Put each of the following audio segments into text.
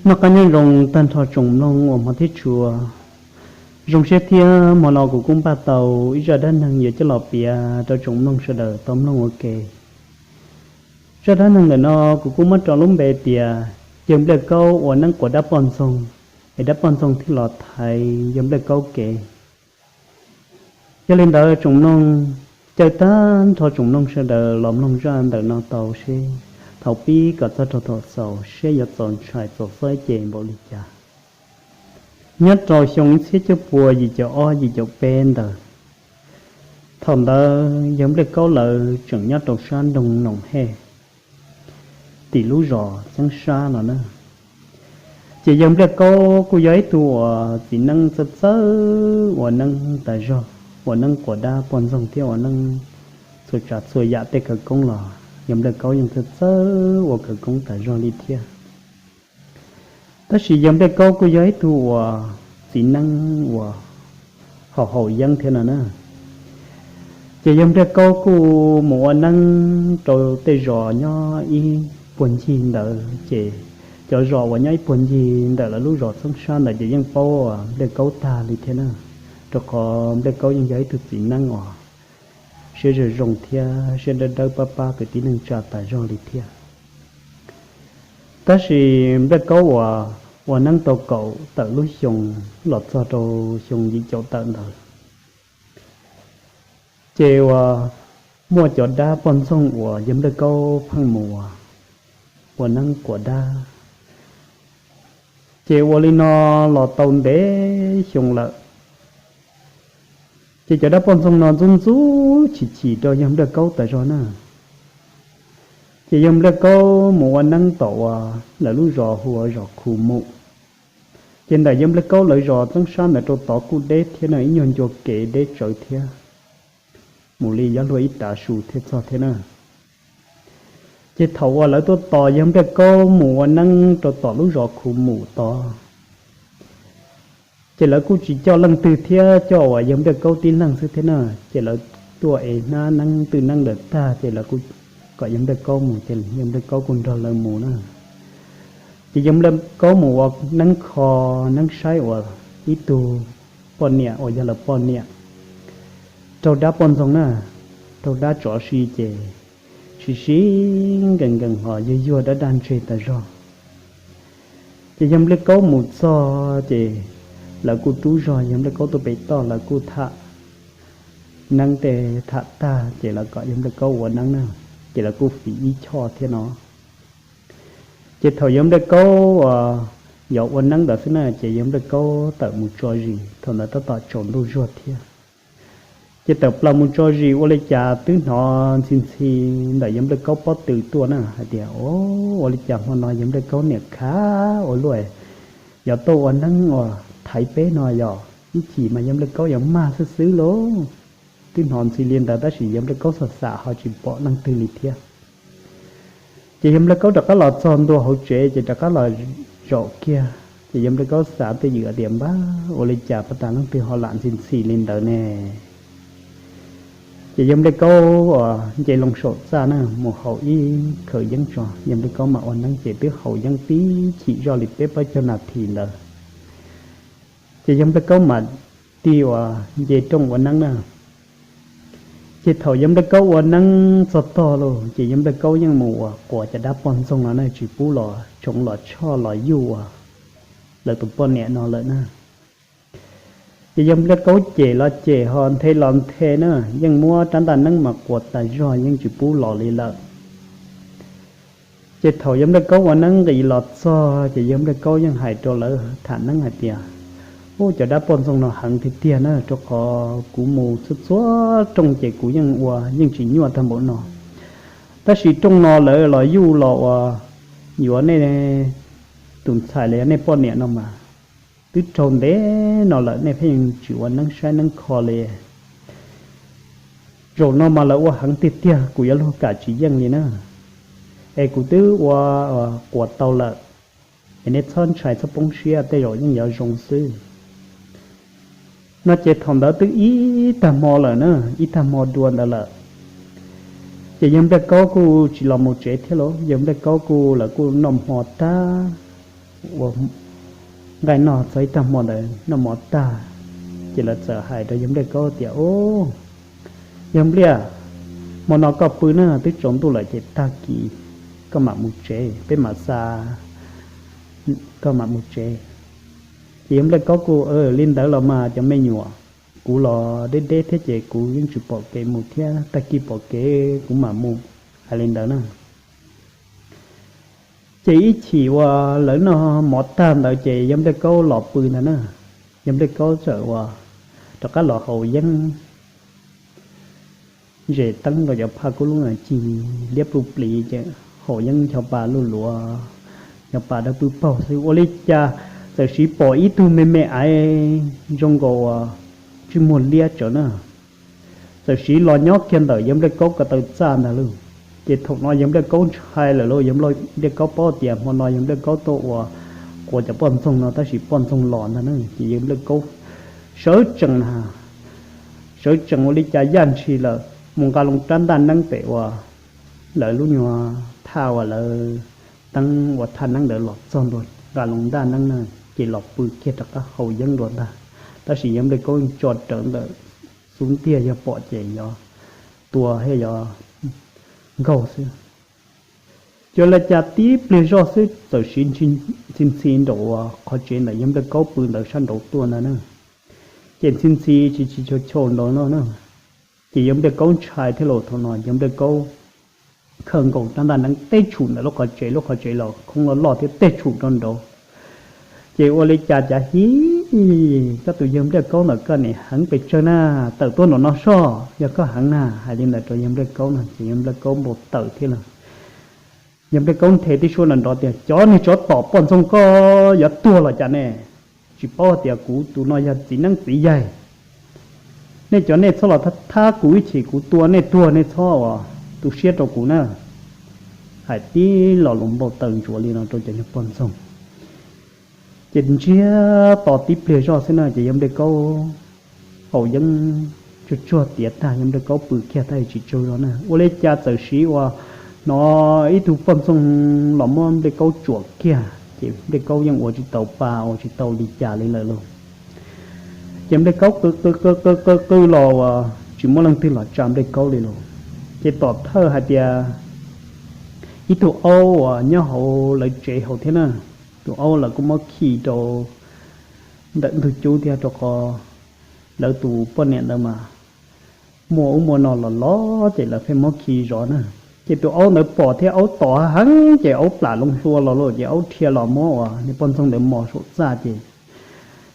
Noj qab nyob zoo tag nrho tsoom mloog uas hmov thiab tshua. Zoo siab thiab hmo no kuv kuj npaj tau ib zaj dab neeg yuav coj los piav rau tsoom mloog sawv daws tau mloog ua ke. Zaj dab neeg ntawm no kuv kuj muab rau lub npe tias yawg Npliaj Kaub ua neeb quas dab poj ntxoog, es dab poj ntxoog thiaj los thaiv yawg Npliaj Kaub kev. Yog li ntawd tsoom mloog, caw tag nrho tsoom mloog sawv daws los mloog zaj ntawm no tau seb thaum pib kom txog rau thaum xaus seb yuav txaus ntshai txaus xob ib ce npaum li cas. Nyob rau xyoo ib txhiab cuaj pua yim caum ob yim caum peb ntawd, thaum ntawd yawg Npliaj Kaub lawv tseem nyob rau sab nroog Noom Hej, tim lub zos Txeeb Sab no na. Ces yawg Npliaj Kaub kuj yog ib tug uas txiv neeb txawj txawj ua neeb tas zog, ua neeb quas dab poj ntxoog thiab ua neeb txhua tsav txhua yam tej khawv koob los yawg Npliaj Kaub yeej txawj txawj ua khawv koob tas zog li thiab. Tab sis yawg Npliaj Kaub kuj yog ib tug uas txiv neeb uas haus haus yeeb thiab no na. Ces yawg Npliaj Kaub kuj mus ua neeb rau tej zos nyob ib puag ncig ntawd, ces cov zos uas nyob ib puag ncig ntawm lawv lub zos Txeeb Sab ntawd ces yeej paub Npliaj Kaub tag li thiab na, rau qhov Npliaj Kaub yeej yog ib tug txiv neeb uas siab zoo zoo thiab siab dawb dawb pab pab kwv tij neej tsa tas zog li thiab. Tab sis Npliaj Kaub uas ua neeb tau kaum tawm lub xyoo los txog rau xyoo yim caum tawm ntawd, ces uas muaj cov dab poj ntxoog uas yawg Npliaj Kaub pheej mus ua neeb quas dab, ces ua li no los tau ntev xyoo lawm. Ces cov dab poj ntxoog no ntxub ntxub chim chim rau yawg Npliaj Kaub tas zog na. Ces yawg Npliaj Kaub mus ua neeb tom uas lawv lub zos hu ua zos Khu Mus. Ces ntawm yawg Npliaj Kaub lawv zos Txeeb Sab ntawd rau tod kuj deb thiab na, ib nyuag ncua kev deb tsawv thiab, mus li yuav luag ib tav su thiaj txog thiab na. Ces thaum uas lawv tuaj tos yawg Npliaj Kaub mus ua neeb rau tom lub zos Khu Mus tod, ces lawv kuj tsis coj leej twg thiab, coj uas yawg Npliaj Kaub tib leeg xwb thiab na. Ces lawv tuaj es hnab neeb twj neeb ntawd tag ces lawv kuj kom yawg Npliaj Kaub mus, ces yawg Npliaj Kaub kuj nrog lawv mus na. Ces yawg Npliaj Kaub mus ua neeb kho neeb saib uas ib tug poj niam uas yog lawv poj niam raug dab poj ntxoog na, raug dab tsov si ces sib sib nkees nkees ho yuag yuag dab daj ntseg tas zog. Ces yawg Npliaj Kaub mus txog ces lawv kuj rub zog yawg Npliaj Kaub tuaj pem toj, lawv kuj tham neeb tej tham tag ces lawv kom yawg Npliaj Kaub ua neeb na, ces lawv kuj fiv ib choj thiab no. Ces thaum yawg Npliaj Kaub uas yuav ua neeb ntawd xwb na, ces yawg Npliaj Kaub tawm mus tso zis, thaum ntawd tab tom tsaus ntuj zuag thiab. Ces tawm plaws mus tso zis ua li cas twb hnov ntxhi ntxhi ntawm yawg Npliaj Kaub pob tw tuaj na hais tias, O, ua li cas hmo no yawg Npliaj Kaub niam khav ua luaj, yuav tuaj ua neeb uas thaiv peb no yog ib chim mas yawg Npliaj Kaub yuav mag xwb xwb lauj. Twb hnov ntxhi li ntawd tab sis yawg Npliaj Kaub xav xav ho tsis pom leej twg li thiab. Ces yawg Npliaj Kaub rov qab los txog ntua hauv tsev ces rov qab los zaum kiag, ces yawg Npliaj Kaub xav twj ywm tias, Npab, ua li cas pab tas leej twg ho lam ntxhi ntxhi li ntawd ne? Ces yawg Npliaj Kaub uas nce loo saum txaj na mus haus ib khaws yeeb tso, yawg Npliaj Kaub mam ua neeb ces twb haus yeeb tib chim zoj li peb plaub caug nas this ntawd. Ces yawg Npliaj Kaub mam tig uas nce rooj ua neeb na. Ces thaum yawg Npliaj Kaub ua neeb txog tog lauj, ces yawg Npliaj Kaub yeej mus uas quas cov dab poj ntxoog no na, tsis pub los tshoob los tshoj los yuj uas lawv tus poj niam no lawm na. Ces yawg Npliaj Kaub cem los cem ho nthe los nthe na, yeej muab rab ntaj neeb mas quas tas zog yeej tsis pub los li lawm. Ces thaum yawg Npliaj Kaub ua neeb nqis los txog ces yawg Npliaj Kaub yeej hais rau lawv tham neeb hais tias, Ub, cov dab poj ntxoog no heev tiag tiag na, rau qhov kuv mus txhua txhua rooj ces kuv yeej ua yeej tsis nyuaj tag npaum no. Tab sis rooj no lawv los yuj los uas yuav nej tus ntxhais los yog nej poj niam no mas twb raug ntev no lawm nej pheej tsis ua neeb saib neeb kho li. Zaum no mas lawv ua heev tiag tiag, kuv yuav luag kam tsis yeej li na. Es kuv twb ua quas tau lawm, es nej txhob ntshai txhob poob siab, tej zaum yeej yuav zoo xwb. No ces thaum ntawd twb ib tag hmo lawm na, ib tag hmo dua ntawd lawm. Ces yawg Npliaj Kaub kuj tsis los mus tsev thiab lauj, yawg Npliaj Kaub kuj lawv kuj noj hmo tag, ua nqaij noj txog ib tag hmo ntawd noj mov tag, ces lawv txawm hais rau yawg Npliaj Kaub tias, Ub, yawg Npliaj, hmo no koj pw na, twb tsaus ntuj lawm ces tag kis koj mam mus tsev, peb mam xa koj mam mus tsev. Ces yawg Npliaj Kaub kuj, Li ntawd los mas cov me nyuam, kuv los deb deb thiab ces kuv yeej tsis pom kev mus thiab, tag kis pom kev kuv mam mus. Hais li ntawd na. Ces ib chim uas lawv noj mov tag ntawd ces yawg Npliaj Kaub los pw ntag na. Yawg Npliaj Kaub txawm ua rov qab los haus yeeb, zes teeb rau cov phaj kub lub na ci liab pluj plis ces haus yeeb ncho pa luj luav, ncho pa dawb pwb paug xwb, ua li cas txawm siv pom ib tug me me aiv zoo nkaus uas tsis muag liab tsawv na, txawm siv los nyob kiag ntawm yawg Npliaj Kaub ko taw txaj ntag lauj. Ces thaum no yawg Npliaj Kaub ntshai lawm lauj, yawg Npliaj Kaub paub tias hmo no yawg Npliaj Kaub tuaj ua quas cov poj ntxoog no tab sis poj ntxoog los ntag na, ces yawg Npliaj Kaub sawv tsees na, sawv tsees ua li cas yaj ntshis lawm mus nqa loo rab ntaj neeb pem uas lawv lub nyuag thaj uas lawv teeb ua thaj neeb ntawd los txog ntua, nqa loo ntaj neeb na, ces los pw kiag rov qab haus yeeb dua ntag. Tab sis yawg Npliaj Kaub tso rawv ntawm xub ntiag, yog pom ces yog tua thiab yog nkaug xwb. Ces ua li cas tib pliag zoj xwb txawm siv ntxhi ntxhi nraum uas qhov tsev ntawm yawg Npliaj Kaub pw ntawd sab nraud tuaj ntag na. Ces ntxhi ntxhi tsis tsis chau chau nraud no na. Ces yawg Npliaj Kaub ntshai thiab los thaum no yawg Npliaj Kaub khawm nkaus rab ntaj neeb tej tshum ntawm lub qhov tsev, lub qhov tsev los khoob loj loj thiab tej tshum rau nraud. Ces ua li cas cav hib, koj tus yawg Npliaj Kaub ntawm koj nim heev pes tsawg na, tawm tuaj nraum no soj yog koj heev na. Hais li ntawd rau yawg Npliaj Kaub no ces yawg Npliaj Kaub npau taws thiab lawm. Yawg Npliaj Kaub nthe tib suab nrov nrov tias, Cov niag tsov tom poj ntxoog, koj yuav tuag los cas ne? Tsis paub tias kuv tus no yog txiv neeb txiv yaig. Nej cov nej txhob los thab kuv ib chim kuv tua nej tuag, nej txhob ua tu siab rau kuv na. Hais tib lo lus npau taws ntsuav li no rau cov niag poj ntxoog. Ces ntsiag to tib pliag zoj xwb na ces yawg Npliaj Kaub haus yeeb tsuag tsuag tiav tag, yawg Npliaj Kaub pw kiag tab sis tsis tsaug zog na. Ua li cas txawm siv ua hnov ib tug poj ntxoog los muab Npliaj Kaub tsuam kiag, ces Npliaj Kaub yeej ua tsis tau pa ua tsis tau li cas li lawm lauj. Ces Npliaj Kaub qw qw qw qw qw los uas tsis muaj leej twg los tsa Npliaj Kaub li lauj. Ces tom thawj hais tias ib tug aub uas nyob hauv lawv tsev hauv thiab na, tus aub lawv kuj muab khi rau ntawm ntug cub thiab, rau qhov lawv tus poj niam ntawd mas muaj ub muaj no los los ces lawv pheej muab khi zov na. Ces tus aub ntawd pom thiab aub tom heev ces aub plam loo hlua los lauj, ces aub dhia los muab uas niag poj ntxoog ntawd mos saum txaj ces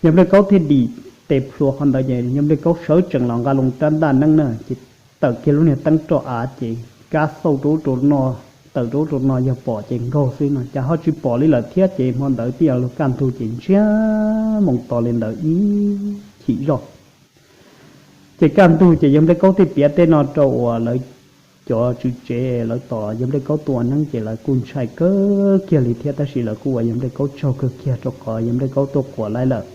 yawg Npliaj Kaub thiaj dim tes plhuav qhov ntawd ces yawg Npliaj Kaub sawv tsees los nqa loo rab ntaj neeb na ces tawm kiag lub niag teeb roj av ces kab xauj rau ub rau no, tawm rau ub rau no, yog pom ces nkaug xwb no, cas ho tsis pom li lawm thiab ces hmo ntawd twb yog lug kaj ntug ces ntsiag moo to li ntawd ib chim zoj. Ces kaj ntug ces yawg Npliaj Kaub thiaj piav tej no rau uas lawv cov tswv tsev lawv tos yawg Npliaj Kaub tua neeb ces lawv kuj ntshai kawg kiag li thiab, tab sis lawv kuj ua yawg Npliaj Kaub tsaug kawg kiag rau qhov yawg Npliaj Kaub tuaj quas laib lawm.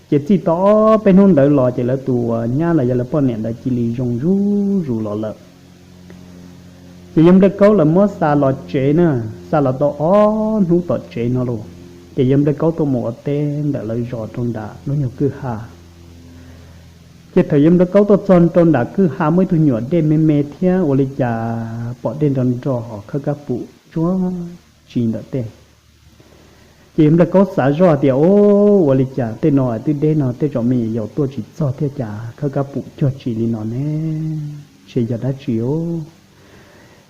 Ces txij tau ob peb hnub ntawd los ces lawv tus uas nyab los yog lawv poj niam ntawd cia li zoo zuj zus los lawm. Ces yawg Npliaj Kaub lawv muab xa los tsev na, xa los tau ob hnub tom tsev no los, ces yawg Npliaj Kaub tuaj mus ua teb ntawm lawv zos rau nram lub nyuag kwj ha. Ces thaum yawg Npliaj Kaub tuaj txog rau nram kwj ha muaj ib tug nyuam dej me me thiab ua li cas pom dej nro nro ho khawb kab pum tsuag tsi ntawm tej. Ces yawg Npliaj Kaub xav zoj tias, Ub, ua li cas tej no twb deb no tej zaum me nyuam yaus tuaj tsis txog thiab cas khawb kab pum cuag tsi li no ne? Ntshe yog dab tsi os?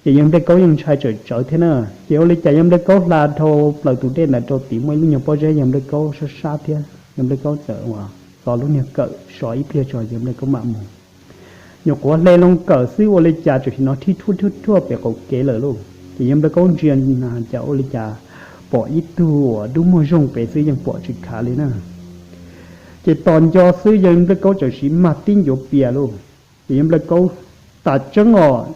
Ces yawg Npliaj Kaub yeej ntshai tsawm tsawv thiab na. Ces ua li cas yawg Npliaj Kaub hla dhau plaws tus dej ntawd rau tid muaj ib lub nyuag pob zeb yawg Npliaj Kaub sab sab thiab, yawg Npliaj Kaub txawm ua txo lub niag kawm so ib pliag tso yawg Npliaj Kaub mam mus. Nyuam qhuav hle loo kawm xwb ua li cas tseem hnov rhib rhuaj rhuaj rhuaj pem qaum kev lawm lauj. Ces yawg Npliaj Kaub ntsia na cas ua li cas pom ib tug uas dub muag zoog pem xwb yeej pom tsis khav li na. Ces tos nco xwb yawg Npliaj Kaub txawm siv mag tib ncuav pias lauj. Ces yawg Npliaj Kaub, Tas tseeb os,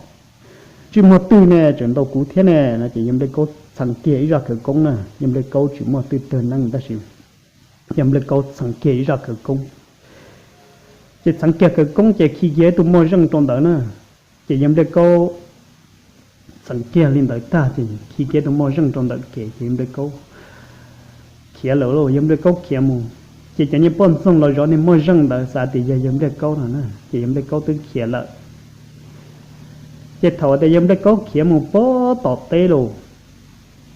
tsis muaj twg ne, tseem ntau kuv thiab ne no. Ces yawg Npliaj Kaub txheev kiag ib zaj khawv koob na, yawg Npliaj Kaub tsis muaj twj tag neeb tab sis yawg Npliaj Kaub txheev kiag ib zaj khawv koob. Ces txheev kiag khawv koob ces khi kiag ib tug moj zeej rau ntawd na. Ces yawg Npliaj Kaub txheev kiag li ntawd tag ces khi kiag tus moj zeej rau ntawm kev ces yawg Npliaj Kaub khiav lawm lauj, yawg Npliaj Kaub khiav mus. Ces cov niag poj ntxoog los zov niag moj zeej ntawd xav tias yog yawg Npliaj Kaub no na, ces yawg Npliaj Kaub twb khiav lawm. Ces thaum tias yawg Npliaj Kaub khiav mus pog tom teb lauj,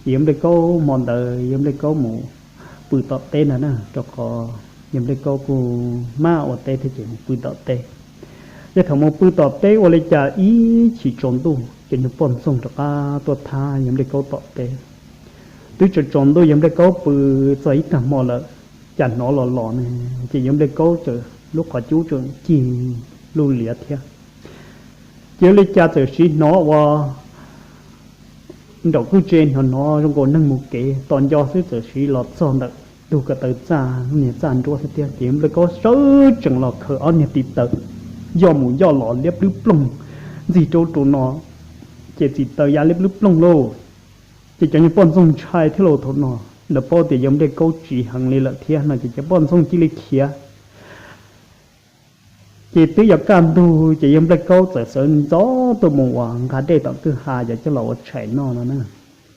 ces yawg Npliaj Kaub hmo ntawd yawg Npliaj Kaub mus pw tom teb ntag na, rau qhov yawg Npliaj Kaub kuj maj ua teb thiab ces mus pw tom teb. Ces thaum mus pw tom teb ua li cas ib chim tsaus ntuj ces niag poj ntxoog rov qab tuaj thab yawg Npliaj Kaub tom teb. Twb tsaus tsaus ntuj yawg Npliaj Kaub pw txog ib tag hmo lawm, cas hnov los los ne, ces yawg Npliaj Kaub txawm lub qhov cub tseem cig lub liav thiab. Ces ua li cas txawm siv hnov ua nraum kwj tse hnov hnov zoo nkaus neeg mus kev tos nco xwb, txawm siv los txog ntawm tus ko taw txaj, niag txaj nruab thiab tiag. Ces yawg Npliaj Kaub sawv tsees los khaws ob niag tiv taws yoj mus yoj los liab plwb ploog ntxig rau ub rau no, ces tiv taws ya liab plwb ploog lauj. Ces cov niag poj ntxoog ntshai thiab lauj, thaum no lawv paub tias yawg Npliaj Kaub tsiv heev li lawm thiab no ces cov poj ntxoog cia li khiav. Ces twb yuav kaj ntug ces yawg Npliaj Kaub txawm sawv ntxov tuaj mus uas nqa dej tom kwj ha yuav coj los ua tshais noj no na.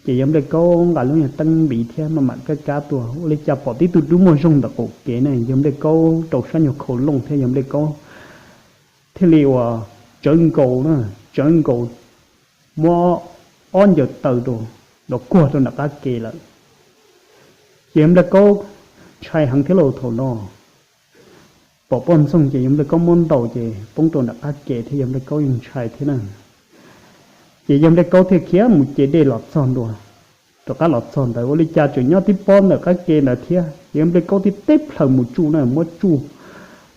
Ces yawg Npliaj Kaub nqa lub niag teeb npiv thiab maj mam kab kab tuaj, ua li cas pom tib tug dub muag zoog ntawm qaum kev ne, yawg Npliaj Kaub rau sab nyuag khau looj thiab yawg Npliaj Kaub thiaj li uas tsawv nkaus na, tsawv nkaus muab ob ncaws taw rau, los kuag rau nram qab ke lawm. Ces yawg Npliaj Kaub ntshai heev thiab lauj, thaum no pom poj ntxoog ces yawg Npliaj Kaub muab ntaus ces poob rau nram qab ke thiab yawg Npliaj Kaub yeej ntshai thiab na. Ces yawg Npliaj Kaub thiaj khiav mus ce dej los txog ntua, rov qab los txog ntawd ua li cas tseem nyob tib pob ntawm qab ke ntawd thiab. Ces yawg Npliaj Kaub thiaj teb plhaws mus tsuj na, muab tsuj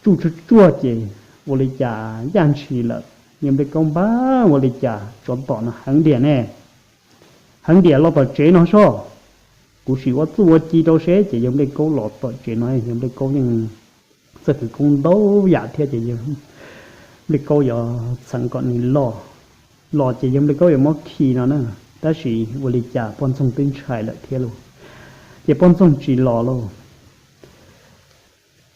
tsuj tsuj tsuag ces ua li cas yaj ntshis lawm. Yawg Npliaj Kaub npaj ua li cas tsov tom no heev diam ne, heev diam los tom tsev no soj, kuv sim ua txuj ua ci rau seb. Ces yawg Npliaj Kaub los tom tsev no yawg Npliaj Kaub yeej txawj khawv koob ntau yam thiab ces yawg Npliaj Kaub yuav txheev kom nws los, los ces yawg Npliaj Kaub yuav muab khi no na. Tab sis ua li cas poj ntxoog twb ntshai lawm thiab lauj, ces poj ntxoog tsis los lauj.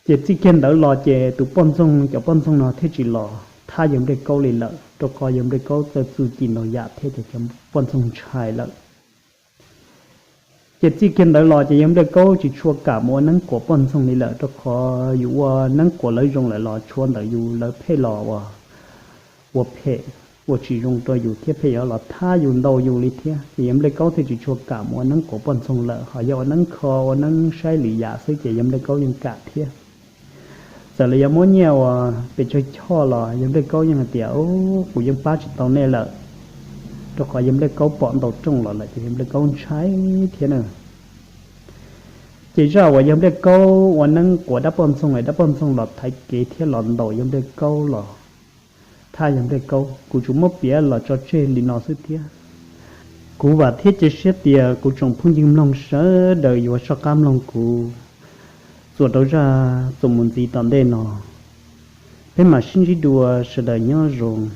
Ces txij kiag ntawd los ces tus poj ntxoog, cov poj ntxoog no thiaj tsis los thab yawg Npliaj Kaub li lawm, rau qhov yawg Npliaj Kaub txawj txuj ci ntau yam thiab ces cov poj ntxoog ntshai lawm. Ces txij kiag ntawd los ces yawg Npliaj Kaub tsis tshua kam mus ua neeb quas poj ntxoog li lawm, rau qhov yus ua neeb quas lawv zoo lawm los tshuav ntawm yus lawv pheej los ua phem ua tsis zoo rau yus thiab pheej yuav los thab yus ntaus yus li thiab. Ces yawg Npliaj Kaub thiaj tsis tshua kam mus ua neeb quas poj ntxoog lawm, ho yog ua neeb kho ua neeb saib lwm yam xwb ces yawg Npliaj Kaub yeej kam thiab. Txawm lawv yuav muab nyiaj uas pes tsawg choj los yawg Npliaj Kaub yeej hais tias, Kuv yeej pab tsis tau nej lawm, rau qhov yawg Npliaj Kaub pom ntau rooj los lawm ces yawg Npliaj Kaub ntshai thiab na. Ces zaj uas yawg Npliaj Kaub ua neeb quas dab poj ntxoog es dab poj ntxoog los thaiv kev thiab los ntaus yawg Npliaj Kaub los thab yawg Npliaj Kaub, kuv tsuas muab piav los tso tseg li no xwb thiab. Kuv vam thiab cia siab tias kuv tsoom phooj ywg mloog sawv daws yuav soj qab mloog kuv txuas rau zaj txuas mus ntxiv tom ntej no. Peb mam sib ntsib dua, sawv daws nyob zoo.